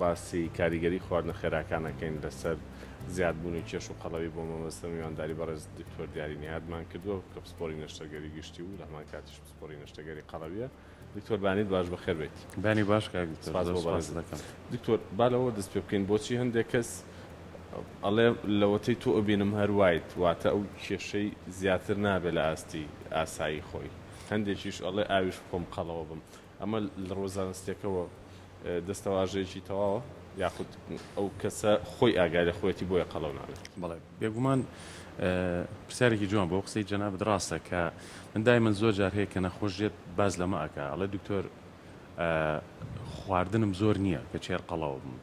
باسی کاریگەری خواردنە خێراکان ئەکەین لەسەر زیادبوونی کێش و قەڵەوی بۆ مەبەستە میوانداری بەڕێز دکتۆر دیاری نیهادمان کردووە کە پسپۆری نەشتەرگەری گشتی و لە هەمان کاتیش پسپۆری نەشتەگەری قەڵەویە. دکتۆر بانیت باش بەخێر بێیت. بانی باش کاک دکتۆر سپاس زۆر بۆ سپاست بەڕێزت. دەکەم. دکتۆر با لەوەوە دەست پێ بکەین بۆچی هەندێک کەس ئەڵێ لەوەتەی تۆ ئەبینم هەر وایت واتە ئەو کێشەی زیاتر نابێ لە ئاستی ئاسایی خۆی هەندێکیش ئەڵێ ئاویش بخۆم قەڵەوە بم ئەمە لە ڕووە زانستیەکەوە دەستەواژەیەکی تەواوە یاخود ئەو کەسە خۆی ئاگای لە خۆیەتی بۆیە قەڵەو نابێت؟ بەڵێ بێگومان پرسیارێکی جوان بۆ قسەی جەنابت ڕاستە کە من دایمەن زۆر جار هەیە کە نەخۆش دێت باس لەمە ئەکا ئەڵێ دکتۆر خواردنم زۆر نییە کە چێر قەڵەوە بم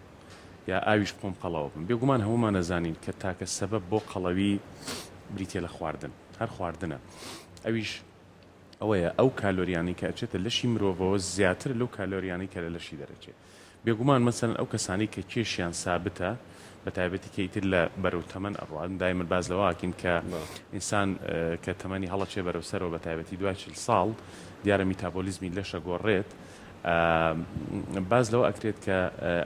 یا ئاویش بخۆم قەڵەوە بم بێگومان هەمومان ئەزانین کە تاکە سەبەب بۆ قەڵەوی بریتە لە خواردن هەر خواردنە ئەویش ئەوەیە ئەو کالۆریانەی کە ئەچێتە لەشی مرۆڤەوە زیاترە لەو کالۆریانەی کە لە لەشی دەرەچێ. بێگومان مەسەلەن ئەو کەسانەی کە کێشیان سابتە بە تایبەتی کە ئیتر لە بەرەو تەمەن ئەڕوات دایمەن باس لەوە ئەکەین کە ئینسان کە تەمەنی هەڵەچێ بەرەو سەرەوە بە تایبەتی دوای 40 ساڵ دیارە میتابۆلیزمی لەش ئەگۆڕێت باس لەوە ئەکرێت کە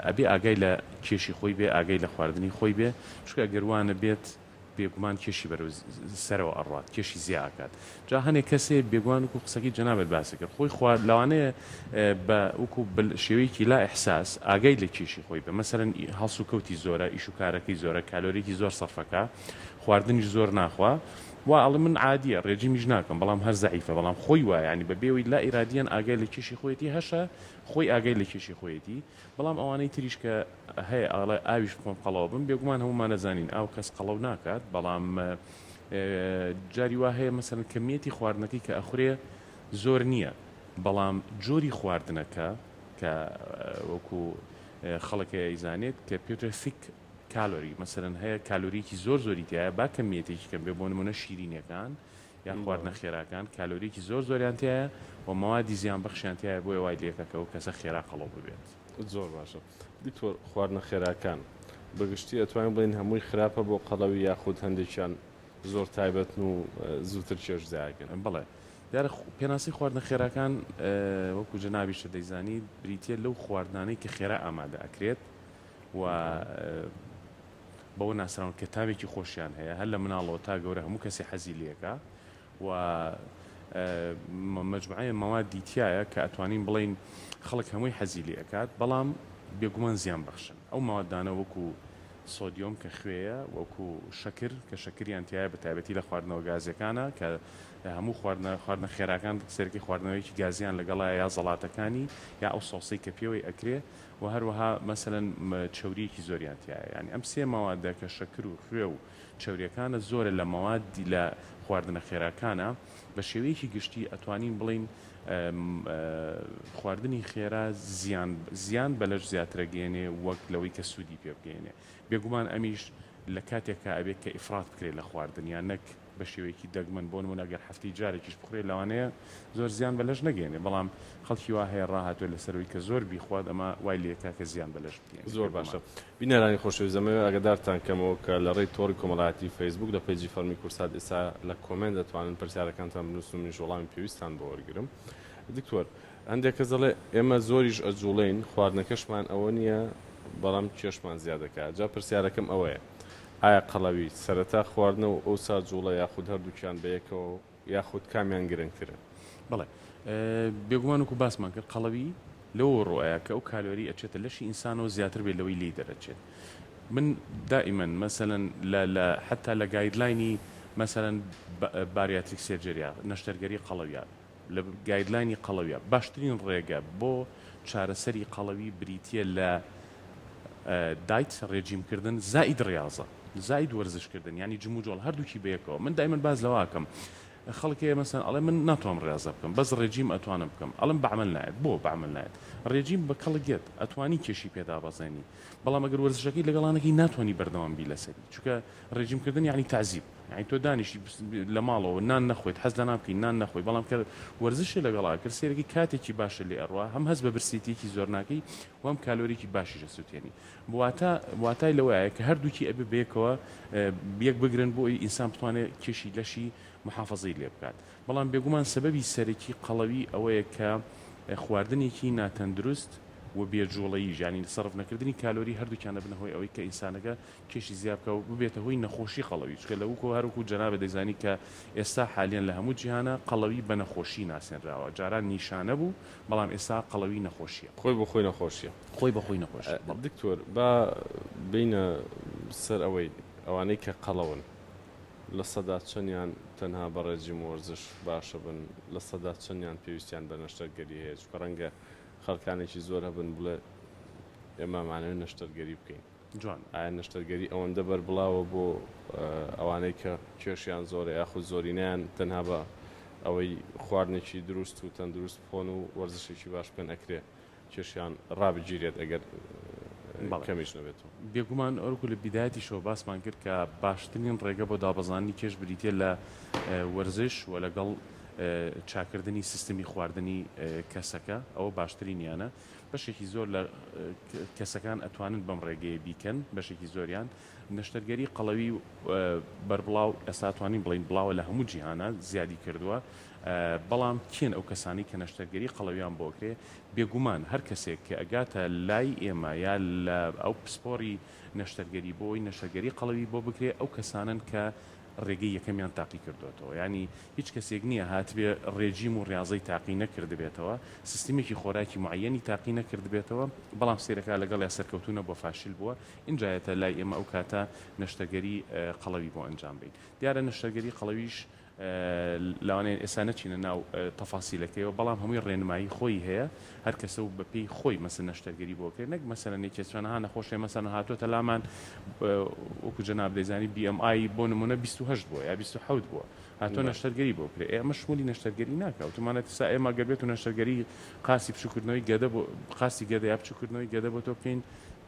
ئەبێ ئاگای لە کێشی خۆی بێ ئاگای لە خواردنی خۆی بێ چونکە ئەگەر وانە بێت بێگومان کێشی بەرەو سەرەوە ئەڕوات کێشی زیا ئەکات جا هەنێک کەس هەیە بێگومان وکو قسەکەی جەنابت باسی کرد خۆی خوارد لەوانەیە بە وکو شێوەیەکی لا ئیحساس ئاگای لە کێشی خۆی بێ مەسەلەن هەڵس و کەوتی زۆرە ئیش و کارەکەی زۆرە کالۆریکی زۆر سەرفەکا خواردنیش زۆر ناخوا وا ئەڵێ من عادیە ڕێجیمیش ناکەم بەڵام هەر زەعیفە بەڵام خۆی وایە یانی بە بێوەی لا ئیرادیەن ئاگای لە کێشی خۆیەتی هەشە خۆی ئاگای لە کێشی خۆیەتی بەڵام ئەوانەی تریش کە هەیە ئەڵێ ئاویش بخۆم قەڵەو بم بێگومان هەموومان ئەزانین ئاو کەس قەڵەو ناکات بەڵام جاری وا هەیە مەسەلەن کەمیەتی خواردنەکەی کە ئەخورێ زۆر نییە بەڵام جۆری خواردنەکە کە وەکو خەڵک هەیە ئەیزانێت کە پێوترێ thick calorie مەسەلەن هەیە کالۆریەکی زۆر زۆری تایە با کەمیەتێکی کەم بێ بۆ نمونە شیرینیەکان یان خواردنە خێراکان کالۆریەکی زۆر زۆریان تیایە و مەوادی زیان بەخشیان تیایە بۆیە وای لێکە کە ئەو کەسە خێرا قەڵەو ببێت. زۆر باشە دکتۆر خواردنە خێراکان بەگشتی ئەتوانین بڵێین هەمووی خراپە بۆ قەڵەوی یاخود هەندێکیان زۆر تایبەتن و زووتر کێش زیاکەن؟ بەڵێ دیارە پێناسەی خواردنە خێراکان وەکو جەنابیشت دەیزانی بریتیە لەو خواردنانەی کە خێرا ئامادە ئەکرێت و بەوە ناسراون کە تامێکی خۆشیان هەیە هەر لە مناڵەوە تا گەورە هەموو کەسێ حەزی لێکا و مەجموعەیە مەوادی تیایە کە ئەتوانین بڵێین خەڵک هەمووی حەزی لێ ئەکات بەڵام بێگومان زیان بەخشن ئەو مەوادانە وەکو سۆدیۆم کە خوێیە وەکو شەکر کە شەکریان تیایە بە تایبەتی لە خواردنەوە گازیەکانە کە هەموو خواردنە خواردنە خێراکان سەرەکی خواردنەوەیەکی گازیان لەگەڵایە یا زەڵاتەکانی یا ئەو سۆسەی کە پێوەی ئەکرێ وە هەروەها مەسەلەن چەوریەکی زۆریان تیایە یانی ئەم سێ مەوادە کە شەکر و خوێ و چەوریەکانە زۆرە لە مەوادی لە خواردنە خێراکانە بە شێوەیەکی گشتی ئەتوانین بڵێین خواردنی خێرا زیان زیان بە لەش زیاترەگەیەنێ وەک لەوەی کە سوودی پێ بگەیەنێ بێگومان ئەمیش لە کاتێکا ئەبێت کە ئیفرات بکرێت لە خواردن یان نەک بە شێوەیەکی دەگمەن، بۆ نموونە گەر هەفتەی جارێکیش بخورێت لەوانەیە زۆر زیان بە لەش نەگەیەنێت، بەڵام خەڵکی وا هەیە ڕاهاتووە لەسەر ئەوەی کە زۆر بیخوات ئەمە وای لێکا کە زیان بە لەش بگەیەنێت. زۆر باشە بینەرانی خۆشەویست دەمەوێت ئاگادارتان کەمەوە کە لە ڕێی تۆڕی کۆمەڵایەتی فەیسبووک لە page ی فەڕمی کوردسات ئێستا لە comment دەتوانن پرسیارەکانتان بنووسن و منیش وەڵامی پێویستتان بۆ وەرگرم. دکتۆر هەندێک کەس دەڵێ ئێمە زۆریش ئەجوڵێین خواردنەکەشمان ئەوە نییە بەڵام کێشمان زیاد دەکات جا پرسیارەکەم ئەوەیە ئایا قەڵەوی سەرەتا خواردنە و ئەوسا جوڵە یاخود هەردووکیان بەیەکەوە یاخود کامیان گرنگترن؟ بەڵێ بێگومان وەکو باسمان کرد قەڵەوی لەوەوە ڕوئەیا کە ئەو کالۆری ئەچێتە لەشی ئینسانەوە زیاتر بێت لەوەی لێی دەرەچێت من دائیمەن مەسەلەن لە لە حەتا لە guideline ی مەسەلەن bariatric surgery یا نەشتەرگەری قەڵەویا لە guideline ی قەڵەویە باشترین ڕێگە بۆ چارەسەری قەڵەوی بریتیە لە diet ڕێجیم کردن زائید ڕیاضە زائید وەرزش کردن یانی جموجۆڵ هەردووکی بەیەکەوە من دایمەن باس لەوە ئەکەم خەڵک هەیە مەسەن ئەڵێ من ناتوانم ڕیاضە بکەم بەس ڕێجیم ئەتوانم بکەم ئەڵێم بەعمەل نایەت بۆ بەعمەل نایەت ڕێجیم بە کەڵک یەت ئەتوانی کێشی پێدابەزێنی بەڵام ئەگەر وەرزشەکەی لەگەڵا نەکەی ناتوانی بەردەوام بی لەسەری چونکە ڕێجیم کردن یانی تەعزیب یانی تۆ دانیشی لە ماڵەوە نان نەخۆیت حەز لە نان بکەی نان نەخۆی بەڵام کە وەرزشی لەگەڵا کرد سەیرەکەی کاتێکی باشە لێ ئەڕوا هەم هەست بە برسێتیەکی زۆر ناکەی و هەم کالۆریکی باشیش ئەسوتێنی واتا واتای لەوەیە کە هەردووکی ئەبێ بەیەکەوە یەک بگرن بۆ ئەوی ئینسان بتوانێت کێشی لەشی محافەزەی لێ بکات بەڵام بێگومان سەبەبی سەرەکی قەڵەوی ئەوەیە کە خواردنێکی ناتەندروست. و بێ جوڵەییش یانی سەرف نەکردنی کالۆری هەردووکیان ئەبنە هۆی ئەوەی کە ئینسانەکە کێشی زیا بکا و ببێتە هۆی نەخۆشی قەڵەوی چونکە لە وکۆ هەروەکو جەنابت دەیزانی کە ئێستا حالیەن لە هەموو جیهانا قەڵەوی بە نەخۆشی ناسێنراوە جاران نیشانە بوو بەڵام ئێستا قەڵەوی نەخۆشیە. خۆی بۆ خۆی نەخۆشیە. خۆی بە خۆی نەخۆشیە بەڵێ. دکتۆر با بێینە سەر ئەوەی ئەوانەی کە قەڵەون لە سەدا چەنیان تەنها بە ڕێجیم و وەرزش باشە بن لە سەدا چەنیان پێویستیان بە نەشتەرگەری هەیە چونکە ڕەنگە خەڵکانێکی زۆر هەبن بڵێ ئێمە ئەمانەوێت نەشتەرگەری بکەین. جوانە. ئایا نەشتەرگەری ئەوەندە بەربڵاوە بۆ ئەوانەی کە کێشیان زۆرە یاخود زۆرینەیان تەنها بە ئەوەی خواردنێکی دروست و تەندروست بخۆن و وەرزشێکی باش بکەن ئەکرێ کێشیان ڕابگیرێت ئەگەر کەمیش نەبێتەوە؟ بێگومان وەکو لە بیدایەتیشەوە باسمان کرد کە باشترین ڕێگە بۆ دابەزاندنی کێش بریتیە لە وەرزش و لەگەڵ چاکردنی سیستمی خواردنی کەسەکە ئەوە باشترینیانە. بەشێکی زۆر لە کەسەکان ئەتوانن بەم ڕێگەیە بیکەن، بەشێکی زۆریان نەشتەرگەری قەڵەوی بەربڵاو ئێستا توانین بڵین بڵاوە لە هەموو جیهانە زیادی کردووە، بەڵام کێن ئەو کەسانی کە نەشتەرگەری قەڵەویان بۆکرێ؟ بێگومان هەر کەسێک کە ئەگاتە لای ئێمە یا لە ئەو پسپۆری نەشتەرگەری بۆی نەشتەرگەری قەڵەوی بۆ بکرێ ئەو کەسانن کە ڕێگەی یەکەمیان تاقی کردۆتەوە یانی هیچ کەسێک نییە هاتبێ ڕێجیم و ڕیازەی تاقی نەکردبێتەوە سیستمێکی خۆراکی معەیەنی تاقی نەکردبێتەوە بەڵام سەیرەکا لەگەڵیا سەرکەوتوو نەبووە فاشل بووە ئینجا یەتە لای ئێمە ئەو کاتە نەشتەرگەری قەڵەوی بۆ ئەنجام بەین دیارە نەشتەرگەری قەڵەویش لەوانەیە ئێستا نەچینە ناو تەفاسیلەکەیەوە بەڵام هەمووی ڕێنمایی خۆی هەیە هەر کەسە و بەپێی خۆی مەسەن نەشتەرگەری بۆ کرێ نەک مەسەلەن یەکێ چەنەها نەخۆشێ مەسەلەن هاتۆتە لامان وەکو جەناب دەیزانی BMI بۆ نمونە 28 بووە یا 27 بووە هاتۆ نەشتەرگەری بۆ کرێ ئێمە شمولی نەشتەرگەری ناکا وتومانە تسا ئێمە گەر بێت و نەشتەرگەری قاسی بچووکردنەوەی گەدە بۆ قاسی گەدە یا بچووکردنەوەی گەدە بۆ تۆ بکەین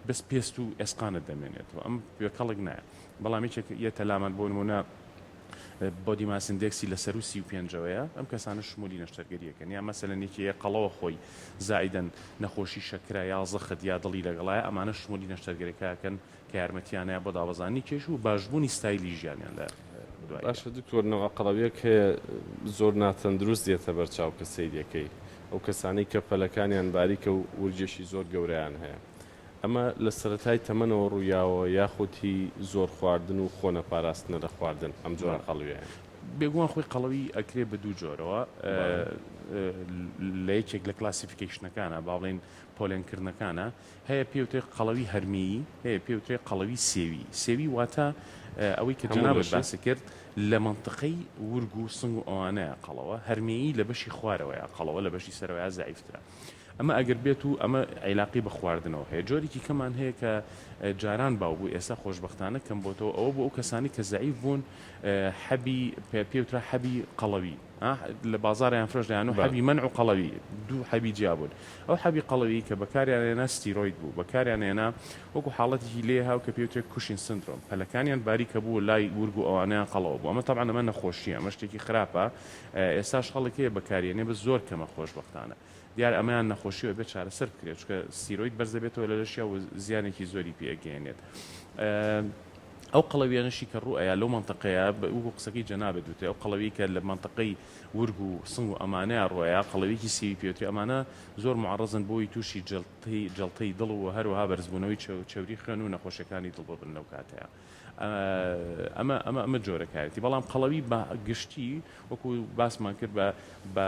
بەس پێست و ئێسقانت دەمێنێتەوە ئەم کەڵک نایە بەڵام یەکێک یەتە لامان بۆ نمونە body mass index ی لە سەروو 35 ەوەیە ئەم کەسانە شمولی نەشتەرگەریەکەن یا مەسەلەن یەکێ یە قەڵەوە خۆی زائیدەن نەخۆشی شەکرە یا زەخت یا دڵی لەگەڵایە ئەمانە شمولی نەشتەرگەرەکەکەن کە یارمەتیانەیە بۆ دابەزاندنی کێش و باشبوونی ستایلی ژیانیان لە دوایدا. باشە دکتۆر نەوعە قەڵەویەک هەیە زۆر ناتەندروست دێتە بەرچاو کە سەیریەکەی ئەو کەسانەی کە پەلەکانیان باریکە و ورگێکی زۆر گەورەیان هەیە ئەمە لە سەرەتای تەمەنەوە ڕوویاوە یاخود هی زۆر خواردن و خۆ نەپاراستنە لە خواردن ئەم جۆرە قەڵویەیە؟ بێگومان خۆی قەڵەوی ئەکرێ بە دوو جۆرەوە لە یەکێک لە classification ەکانە با بڵێین پۆلێنکردنەکانە هەیە پێوترێ قەڵەوی هەرمیی هەیە پێوترێ قەڵەوی سێوی سێوی واتە ئەوەی کە جەنابت باسی کرد لە مەنتقەی ورگ و سنگ و ئەوانەیە قەڵەوە هەرمیی لە بەشی خوارەوەیە قەڵەوە لە بەشی سەرەوەیا زەعیفترە ئەمە ئەگەر بێت و ئەمە عیلاقەی بە خواردنەوە هەیە جۆرێکی کەمان هەیە کە جاران باو بوو ئێستا خۆشبەختانە کەم بۆتەوە ئەوە بۆ ئەو کەسانی کە زەعیف بوون حەبی پێوترا حەبی قەڵەوی لە بازاڕیان فرۆش دەیان و حەبی مەنع و قەڵەوی دوو حەبی جیا بوون ئەو حەبی قەڵەوی کە بەکاریان هێنا ستیرۆید بوو بەکاریان هێنا وەکو حاڵەتێکی لێ هاو کە پێوترێت Cushing syndrome پەلەکانیان باریکە بوو لای ورگ و ئەوانەیان قەڵەوە بوو ئەمە تەبعەن ئەمە نەخۆشیە ئەمە شتێکی خراپە ئێستاش خەڵک هەیە بەکاریێنێ بەس زۆر کەمە خۆشبەختانە. دیارە ئەمەیان نەخۆشیە و ئەبێت چارەسەر بکرێت چونکە ستیرۆید بەرز دەبێتەوە لە لەشیا و زیانێکی زۆری پێ ئەگەیەنێت. ئەو قەڵەویانەشی کە ڕوو ئەیا لەو مەنتەقەیە وەکو قسەکەی جەنابت وتێ ئەو قەڵەوی کە لە مەنتەقەی ورگ و سنگ و ئەمانەیە ڕوەیە قەڵەویکی سێوی پێوترێ ئەمانە زۆر معڕزن بۆی تووشی جەڵتەی جەڵتەی دڵ و هەروەها بەرزبوونەوەی چەوری خوێن و نەخۆشیەکانی دڵ ببن لەو کاتەیە. ئەمە ئەمە ئەمە جۆرەکایەتی بەڵام قەڵەوی بە گشتی وەکو باسمان کرد بە بە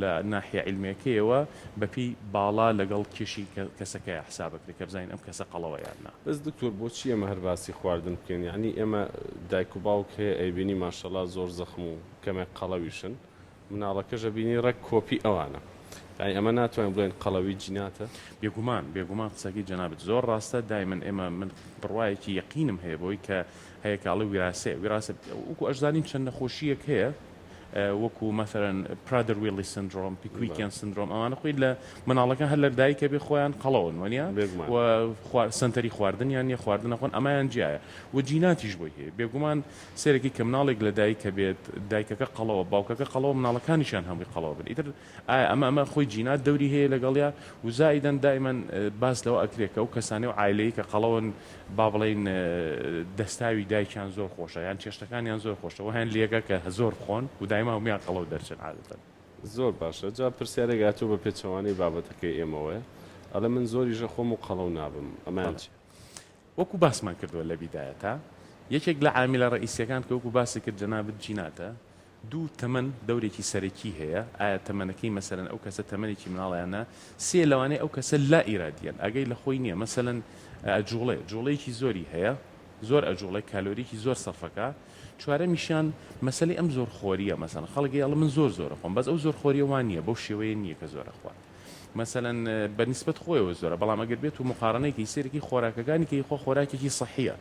لە ناحیە عیلمیەکەیەوە بەپێی باڵا لەگەڵ کێشی کەسەکەیا حساب ئەکرێ کە بزانین ئەم کەسە قەڵەوە یان نا. بەس دکتۆر بۆچی ئێمە هەر باسی خواردن بکەین یەعنی ئێمە دایک و باوک هەیە ئەیبینی ماشەڵا زۆر زەخم و کەمێک قەڵەویشن مناڵەکەش ئەبینی ڕێک کۆپی ئەوانە یانی ئەمە ناتوانین بڵێین قەڵەوی جیناتە؟ بێگومان بێگومان قسەکەی جەنابت زۆر ڕاستە دایمەن ئێمە من بڕوایەکی یەقینم هەیە بەوەی کە هەیە کە ئەڵێ ویراسەیە ویراسە وەکو ئەشزانین چەند نەخۆشییەک هەیە وەکو مەسەلەن Prader-Willi syndrome Pickwickian syndrome ئەمانە خۆی لە مناڵەکان هەر لە دایکە بێ خۆیان قەڵەون وەنیە بێگومان. و سەنتەری خواردنیان نیە خواردن نەخۆن ئەمەیان جیایە و جیناتیش بۆی هەیە بێگومان سەیرەکەی کە مناڵێک لە دایکە بێت دایکەکە قەڵەوە باوکەکە قەڵەوە مناڵەکانیشیان هەمووی قەڵەوە بن ئیتر ئایا ئەمە ئەمە خۆی جینات دەوری هەیە لەگەڵیا و زائیدەن دائیمەن باس لەوە ئەکرێ کە ئەو کەسانەی و عایلەی کە قەڵەون با بڵێین دەستاوی دایکیان زۆر خۆشە یان چێشتەکانیان زۆر خۆشە وایان لێکە کە زۆر بخۆن و دایما هەموویان قەڵەو دەرچن عادەتەن. زۆر باشە جا پرسیارێک هاتووە بە پێچەوانەی بابەتەکەی ئێمەوەیە. ئەڵێ من زۆریش ئەخۆم و قەڵەو نابم ئەمەیان بەڵێ چیە؟ وەکو باسمان کردووە لە بیدایەتا یەکێک لە عامیلە ڕەئیسیەکان کە وەکو باست کرد جەنابت جیناتە دوو تەمەن دەورێکی سەرەکی هەیە ئایا تەمەنەکەی مەسەلەن ئەو کەسە تەمەنێکی مناڵە یان نا سێ لەوانەیە ئەو کەسە لا ئیرادیەن ئاگای لە خۆی نیە مەسەلەن ئەجوڵێ جوڵەیەکی زۆری هەیە زۆر ئەجوڵێ کالۆریەکی زۆر سەرفەکا چوارەمیشیان مەسەلەی ئەم زۆر خۆریە مەسەلەن خەڵک ئەڵێ من زۆر زۆر ئەخۆم بەس ئەو زۆر خۆریە وا نیە بەو شێوەیە نیە کە زۆر ئەخوات مەسەلەن بە نیسبەت خۆیەوە زۆرە بەڵام ئەگەر بێت و مقارنەی کەی سەیرەکی خۆراکەکانی کەی خۆ خۆراکێکی سەحیە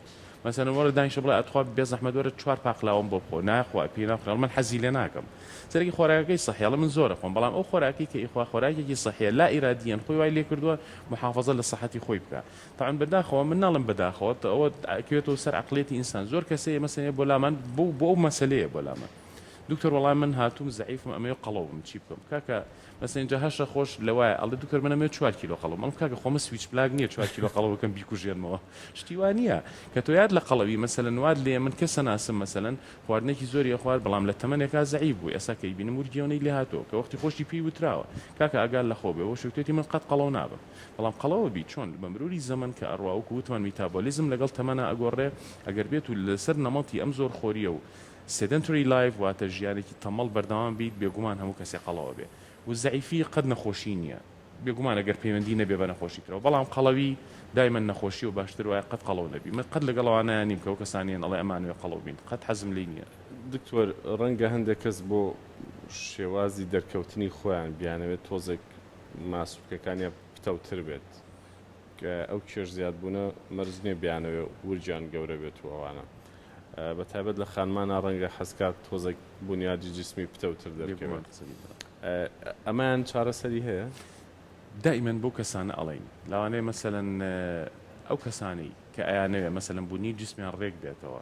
مەسەلەن وەرە دانیشە بڵێ ئەتخوا بێزەحمەت وەرە چوار پاقلاوەم بۆ بخۆ ناخوا پێی ناخوا من حەزی لێ ناکەم سەرەکی خۆراکەکەی سەحیە ئەڵێ من زۆر ئەخۆم بەڵام ئەو خۆراکەی کە ئیخوا خۆراکێکی سەحیە لا ئیرادیەن خۆی وای لێ کردووە محافەزە لە سەحەتی خۆی بکا تەبعەن بەداخەوە من ناڵێم بەداخەوە ئەوە ئەکەوێتەوە سەر عەقڵیەتی ئینسان زۆر کەس هەیە مەسەلەن بۆ لامان بۆ بۆ ئەو مەسەلەیە بۆ لامان دکتۆر وەڵا من هاتووم زەعیفم ئەمەوێ قەڵەو بم چی بکەم کاکە مەسەلەن ئینجا هەشە خۆش لەوایە ئەڵێ دکتۆر من ئەمەوێ چوار کیلۆ قەڵەو بم ئەڵێم کاکە خۆ من سویچ پلاگ نییە چوار کیلۆ قەڵەو بکەم بیکوژێنمەوە شتی وا نییە کە تۆ یاد لە قەڵەوی مەسەلەن وات لێ من کەسە ناسم مەسەلەن خواردنێکی زۆری ئەخوارد بەڵام لە تەمەنێکا زەعیف بوو ئێستا کە ئەیبینم ورگیەونەی لێ هاتووە کە وەختی خۆشی پێی وتراوە کاکە ئاگات لە خۆ بێ وەشی وتوێتی من قەت قەڵەو نابم بەڵام قەڵەوە بی چۆن بە مروری زەمەن کە ئەڕوا وەکو وتمان میتابۆلیزم لەگەڵ تەمەنا ئەگۆڕێ ئەگەر بێت و لەسەر نەمەتی ئەم زۆر خۆریە و Sedentary life واتە ژیانێکی تەمەڵ بەردەوام بیت بێگومان هەموو کەسێ قەڵەوە بێ و زەعیفی قەت نەخۆشی نیە بێگومان ئەگەر پەیوەندی نەبێ بە نەخۆشی ترەوە بەڵام قەڵەوی دایمەن نەخۆشیە و باشتر وایە قەت قەڵەو نەبی من قەت لەگەڵ ئەوانەیا نیم کە ئەو کەسانەیەن ئەڵێ ئەمانەوێ قەڵەو بین قەت حەزم لێی نیە. دکتۆر ڕەنگە هەندێک کەس بۆ شێوازی دەرکەوتنی خۆیان بیانەوێت تۆزێک ماسولکەکانیان پتەوتر بێت کە ئەو کێش زیادبوونە مەرج نییە بیانەوێ ورگیان گەورە بێت و ئەوانە بە تایبەت لە خانمانە ڕەنگە حەزکات تۆزێک بونیادی جیسمی پتەوتر دەرکەوێت ئەمەیان چارەسەری هەیە؟ دائیمەن بەو کەسانە ئەڵێین لەوانەیە مەسەلەن ئەو کەسانەی کە ئەیانەوێ مەسەلەن بونیی جسمیان ڕێک بێتەوە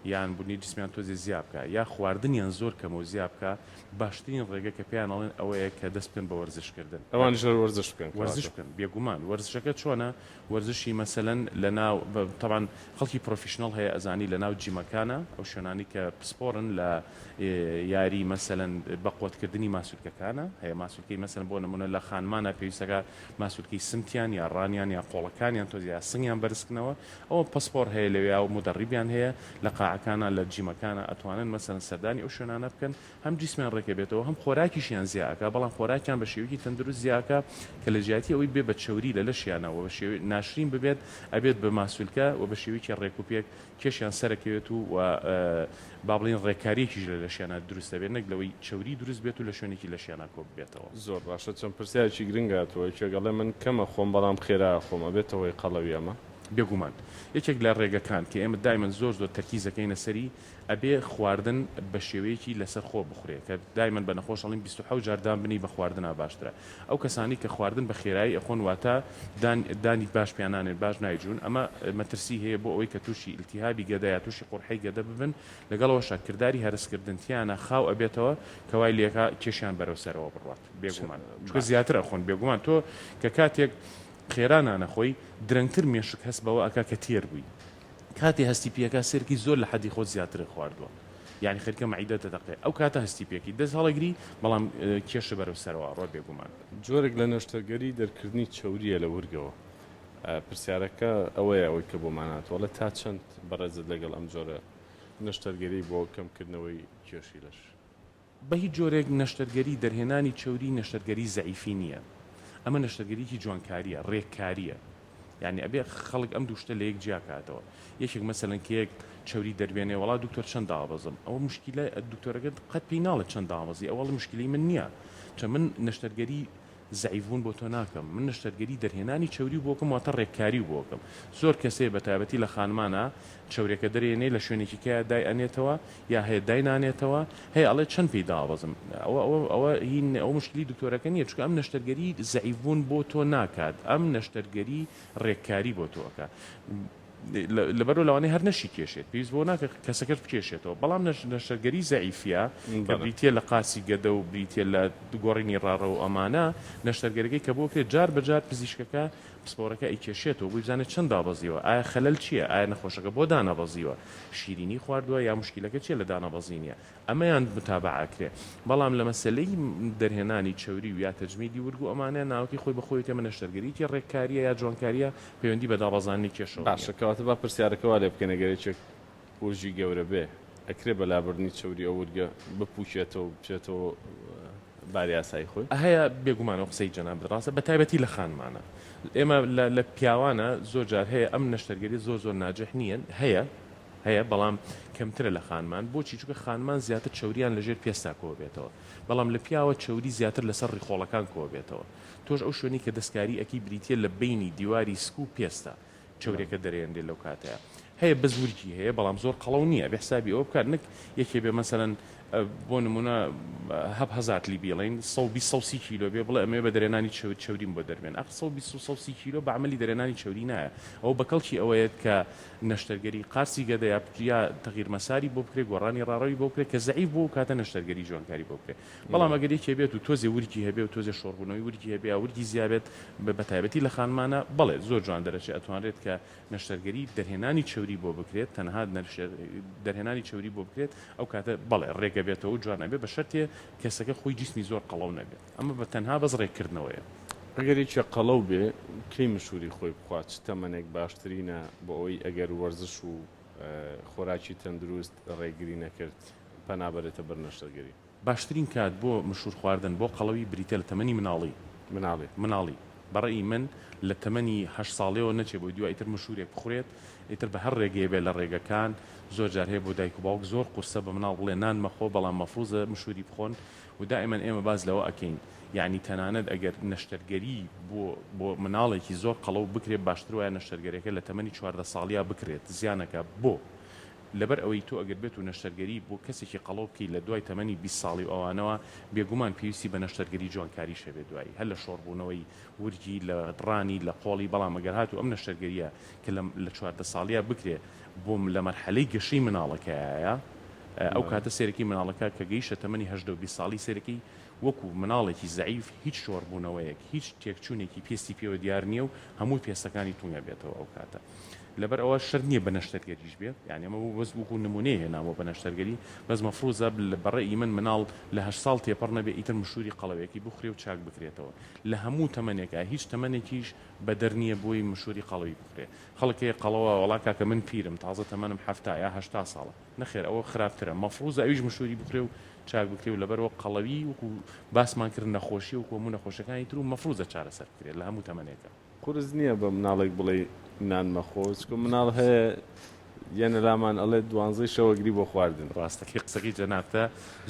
یان بونیی جسمیان تۆزێ زیا بکا یا خواردنیان زۆر کەمە و زیا بکا باشترین ڕێگە کە پێیان ئەڵێن ئەوەیە کە دەست بکەن بە وەرزش کردن. ئەوانیش هەر وەرزش بکەن کەواتە. وەرزش بکەن بێگومان وەرزشەکە چۆنە وەرزشی مەسەلەن لە ناو تەبعەن خەڵکی professional هەیە ئەزانی لە ناو جیمەکانە ئەو شوێنانەی کە پسپۆرن لە یاری مەسەلەن بەقوەتکردنی ماسولکەکانە هەیە ماسولکەی مەسەلەن بۆ نمونە لە خانمانە پێویستەکە ماسولکەی سمتیان یا ڕانیان یا قۆڵەکانیان تۆز یا سنگیان بەرزکنەوە ئەوە پسپۆر هەیە لەوێ و مدەڕیبیان هەیە لە قاعەکانە لە جیمەکانە ئەتوانن مەسەلەن سەردانی ئەو شوێنانە بکەن هەم جیسمیان ڕێکەبێتەوە هەم خۆراکیشیان زیا ئەکا بەڵام خۆراکیان بە شێوەیەکی تەندروست زیا ئەکا کە لە جیاتی ئەوەی بێ بە چەوری لە لەشیانا و بە شێوەی ناشرین ببێت ئەبێت بە ماسولکە و بە شێوەیەکی ڕێک و پێک کێشیان سەرەکەوێت و و با بڵێین ڕێککاریەکیش لە لەشیانا دروست دەبێت نەک لەوەی چەوری دروست بێت و لە شوێنێکی لەشیانا کۆ ببێتەوە. زۆر باشە چەند پرسیارێکی گرنگ هاتووە یەکێک ئەڵێ من کەم ئەخۆم بەڵام خێرا ئەخۆم ئەبێتە هۆی قەڵەوی ئەمە؟ بێگومان یەکێک لە ڕێگەکان کە ئێمە دایمەن زۆر زۆر تەرکیز ئەکەینە سەری ئەبێ خواردن بە شێوەیەکی لەسەر خۆ بخورێ کە دایمەن بە نەخۆش ئەڵێن 27 جار دان بنێی بە خواردنا باشترە ئەو کەسانەی کە خواردن بە خێرایی ئەخۆن واتە دان دانی باش پیا نانێن باش نایجون ئەمە مەترسی هەیە بۆ ئەوەی کە تووشی ئیلتیهابی گەدە یا تووشی قوڕحەی گەدە ببن لەگەڵ ئەوەشا کرداری هەرسکردن تیانە خاو ئەبێتەوە کە وای لێکا کێشیان بەرەو سەرەوە بڕوات بێگومان چونکە زیاتر ئەخۆن بێگومان تۆ کە کاتێک خێرا نانەخۆی درەنگتر مێشک هەست بەوە ئەکا کە تێر بووی کاتێ هەستی پێکا سێرکی زۆر لە حەدی خۆت زیاترت خواردووە یانی خەریکە مەعیدەت دەتەقێ ئەو کاتە هەستی پێکی دەست هەڵەگری بەڵام کێشە بەرەو سەرەوە ئەڕوا بێگومان. جۆرێک لە نەشتەرگەری دەرکردنی چەورییە لە ورگەوە پرسیارەکە ئەوەیە ئەوەی کە بۆمان هاتووە ئەڵێ تا چەند بەڕێزت لەگەڵ ئەم جۆرە نەشتەرگەری بۆ کەمکردنەوەی کێشی لەش؟ بە هیچ جۆرێک نەشتەرگەری دەرهێنانی چەوری نەشتەرگەری زەعیفی نییە ئەمە نەشتەرگەریی جوانکارییە ڕێککارییە یانی ئەبێ خەڵک ئەم دوو شتە لە یەک جیا کاتەوە یەکێک مەسەلەن کە یەک چەوری دەربێنێ وەڵا دکتۆر چەند دابەزم ئەوە مشکیلە دکتۆرەکە قەت پێی ناڵێ چەند دابەزی ئەوە مشکلی من نییە چە من نەشتەرگەری زەعیف بوون بۆ تۆ ناکەم من نەشتەرگەری دەرهێنانی چەوری بۆکەم واتە ڕێککاری بۆکەم زۆر کەسێ بە تایبەتی لە خانمانە چەورێکە دەرێنێ لە شوێنێکی کەیا دای ئەنێتەوە یا هەیە دای نانێتەوە هەیە ئەڵێ چەند پێی دابەزم ئەوە ئەوە ئەوە هین ئەوە مشکلی دکتۆرەکە نییە چونکە ئەم نەشتەرگەری زەعیف بوون بۆ تۆ ناکات ئەم نەشتەرگەری ڕێککاری بۆ تۆ ئەکا لەبەرو لەوانەیە هەر نەشی کێشێت پێویست بۆ ناکە کەسەکەش بکێشێتەوە بەڵام نەشتەرگەری زەعیفە کە بریتە لە قاسی گەدە و بریتە لە گۆڕینی ڕاڕە و ئەمانە نەشتەرگەرەکەی کە بۆ کرێت جار بەجار پزیشکەکە. پسپۆرەکە ئەیکێشێتەوە بۆی بزانێت چەند دابەزیوە، ئایا خەلەل چییە، ئایا نەخۆشەکە بۆ دانەبەزیوە، شیرینی خواردووە یا موشکیلەکە چییە لە دانەبەزینیە، ئەمەیان متابەعە ئەکرێ. بەڵام لە مەسەلەی دەرهێنانی چەوری و یا تەجمیدی ورگ و ئەمانە ناوەکەی خۆی بە خۆیەتی ئەمە نەشتەرگەریی ڕێککارییە یا جوانکارییە پەیوەندی بە دابەزاندنی کێشەوە نییە. باشە کەواتە با پرسیارەکە وا لێ بکەین ئەگەر یەکێک ورگی گەورە بێ ئەکرێ بە لابردنی چەوری ئەو ورگە بپوکێتەوە و بچێتەوە باری ئاسایی خۆی؟ هەیە بێگومان ئەو قسەی جەنابت ڕاستە بە تایبەتی لە خانمانە ئێمە لە پیاوانە زۆر جار هەیە ئەم نەشتەرگەری زۆر زۆر ناجح نییە هەیە هەیە بەڵام کەمترە لە خانمان بۆچی چونکە خانمان زیاتر چەوریان لەژێر پێستا کۆبێتەوە بەڵام لە پیاوە چەوری زیاتر لەسەر ڕیخۆڵەکان کۆبێتەوە تۆش ئەو شوێنی کە دەستکاری ئەکی بریتە لە بینی دیواری سک و پێستە چەورێکە دەرێنرێ لەو کاتەیا هەیە بەس ورگی هەیە بەڵام زۆر قەڵەو نییە بێ حسابی ئەوە بکات نەک یەکێ بێ مەسەلەن بۆ نمونە هەب هەزات لی بیڵین 120 130 کیلۆ بێ بڵێ ئەمەوێ بە دەرێنانی چەور چەوریم بۆ دەربێن ئەخ 120 و 130 کیلۆ بە عەمەلی دەرێنانی چەوری نایە ئەوە بە کەڵکی ئەوەیەت کە نەشتەرگەری قارسی گەدە یا یا تەغیر مەساری بۆ بکرێ گۆڕانی ڕاڕەوی بۆ بکرێ کە زەعیف بوو ئەو کاتە نەشتەرگەری جوانکاری بۆ بکرێ بەڵام ئەگەر یەکێ بێت و تۆزێ ورگی هەبێ و تۆزێ شۆڕبوونەوەی ورگی هەبێ یا ورگی زیابێت بە تایبەتی لە خانمانە بەڵێ زۆر جوان دەرەچێ ئەتوانرێت کە نەشتەرگەری دەرهێنانی چەوری بۆ بکرێت تەنها دەرهێنانی چەوری بۆ بکرێت ئەو کاتە بەڵێ ڕێک ئەبێتەوە و جوان ئەبێ بە شەرتێ کەسەکە خۆی جیسمی زۆر قەڵەو نەبێت ئەمە بە تەنها بەس ڕێککردنەوەیە. ئەگەر یەکێ قەڵەو بێ کەی مشوری خۆی بخوا چ تەمەنێک باشترینە بۆ ئەوەی ئەگەر وەرزش و خۆراکی تەندروست ڕێگری نەکرد پەنا بەرێتە بەر نەشتەرگەری؟ باشترین کات بۆ مشوور خواردن بۆ قەڵەوی بریتیە لە تەمەنی مناڵی. مناڵی. مناڵی. بە ڕەئی من لە تەمەنی هەشت ساڵیەوە نەچێ بۆی دوا ئیتر مشوورێک بخورێت ئیتر بە هەر ڕێگەیە بێ لە ڕێگەکان زۆر جار هەیە بۆ دایک و باوک زۆر قورسە بە مناڵ بڵێ نان مەخۆ بەڵام مەفروزە مشووری بخۆن و دائیمەن ئێمە باس لەوە ئەکەین یەعنی تەنانەت ئەگەر نەشتەرگەری بۆ بۆ مناڵێکی زۆر قەڵەو بکرێت باشتر وایە نەشتەرگەریەکە لە تەمەنی 14 ساڵیا بکرێت زیانەکە بۆ لەبەر ئەوەی تۆ ئەگەر بێت و نەشتەرگەری بۆ کەسێکی قەڵەو بکەیت لە دوای تەمەنی 20 ساڵی و ئەوانەوە بێگومان پێویستی بە نەشتەرگەری جوانکاریش هەبێت دوایی هەر لە شۆڕبوونەوەی ورگی لە ڕانی لە قۆڵی بەڵام ئەگەر هاتوو ئەم نەشتەرگەریە کە لە 14 ساڵیا بکرێ بۆ لە مەرحەلەی گەشەی مناڵەکەیە ئەو کاتە سێرەکی مناڵەکە کە گەیشتە تەمەنی 18 و 20 ساڵی سێرەکی وەکو مناڵێکی زەعیف هیچ شۆڕبوونەوەیەک هیچ تێکچوونێکی پێستی پێوە دیار نییە و هەموو پێستەکانی تونگ ئەبێتەوە ئەو کاتە لەبەر ئەوە شەرت نییە بە نەشتەرگەریش بێ یانی ئەمە بوو بەس وەکو نمونەیە هێنامەوە بە نەشتەرگەری بەس مەفروزە بە ڕەئی من مناڵ لە هەشت ساڵ تێپەڕ نەبێ ئیتر مشوری قەڵەوێکی بخورێ و چاک بکرێتەوە لە هەموو تەمەنێکا هیچ تەمەنێکیش بەدەر نییە بۆی مشوری قەڵەوی بخورێ خەڵک هەیە قەڵەوە وەڵا کاکە من پیرم تازە تەمەنم 70 یا 80 ساڵە نەخێر ئەوە خراپترە مەفروزە ئەویش مشوری بخورێ و چاک بکرێ و لەبەرئەوە قەڵەوی وەکو باسمان کرد نەخۆشیە وەکو هەموو نەخۆشیەکانی تر و مەفروزە چارەسەر بکرێت لە هەموو تەمەنێکا. قورس نییە بە مناڵێک بڵێی نان مەخۆ چونکە مناڵ هەیە یەنە لامان ئەڵێ دوانزەی شەوە گری بۆ خواردن. ڕاستەکەی قسەکەی جەنابتە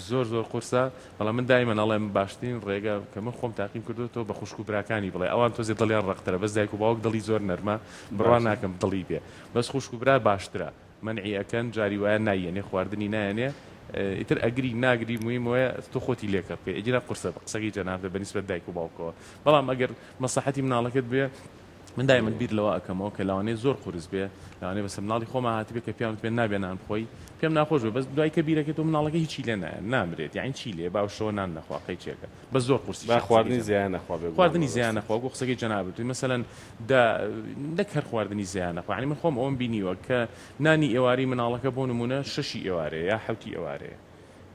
زۆر زۆر قورسە بەڵام من دایمەن ئەڵێم باشترین ڕێگە کە من خۆم تاقیم کردوەتەوە بە خوشک و براکانی بڵێ ئەوان تۆزێ دڵیان ڕەقترە بەس دایک و باوک دڵی زۆر نەرمە بڕوا باشە. ناکەم دڵی بێ بەس خوشک و برا باشترە مەنعی ئەکەن جاری وایە نایەنێ خواردنی نایەنێ ئیتر ئەگری ناگری مویم وایە تۆ خۆتی لێکە بکەی ئەگینا قورسە قسەکەی جەنابتە بە نیسبەت دایک و باوکەوە بەڵام ئەگەر مەسڵەحەتی مناڵەکەت بێ من دایمەن بیر لەوە ئەکەمەوە کە لەوانەیە زۆر قورس بێ لەوانەیە بەسەر مناڵی خۆما هاتبێ کە پیان وتبێ نابێ نان بخۆی پێم ناخۆش بێ بەس دوای کە بیرەکەی تۆ مناڵەکە هیچی لێ نایە نامرێت یعنی چی لێ با شەوە نان نەخوا قەیچێکە بەس زۆر قورسیشە با قسەکەی خواردنی جەنابت زیایە نەخوا بێگومان خواردنی مەبەستت. زیایە نەخوا وەکو قسەکەی جەنابت وتی مەسەلەن دا نەک هەر خواردنی زیایە نەخوا یعنی من خۆم ئەوەم بینیوە کە نانی ئێوارەی مناڵەکە بۆ نموونە شەشی ئێوارەیە یا حەوتی ئێوارەیە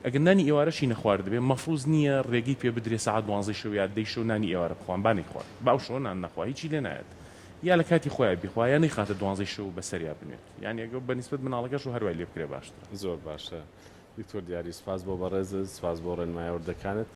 ئەگەر نانی ئێوارەشی نەخواردبێ مەفروز نییە ڕێگەی پێ بدرێ سەعات دوانزەی شەو یا دەی شەو نانی ئێوارە بخوان با نەیخوات با ئەو شەوە نان نەخوا هیچی لێ نایەت یا لە کاتی خۆیا بیخوا یا نەیخاتە دوانزەی شەو و بەسەریا بنوێت یانی ئەگەر بە نیسبەت مناڵەکەش و هەروای لێ بکرێ باشترە. زۆر باشە دکتۆر دیاری سوپاس بۆ بەڕێزت سوپاس بۆ ڕێنمایە وردەکانت.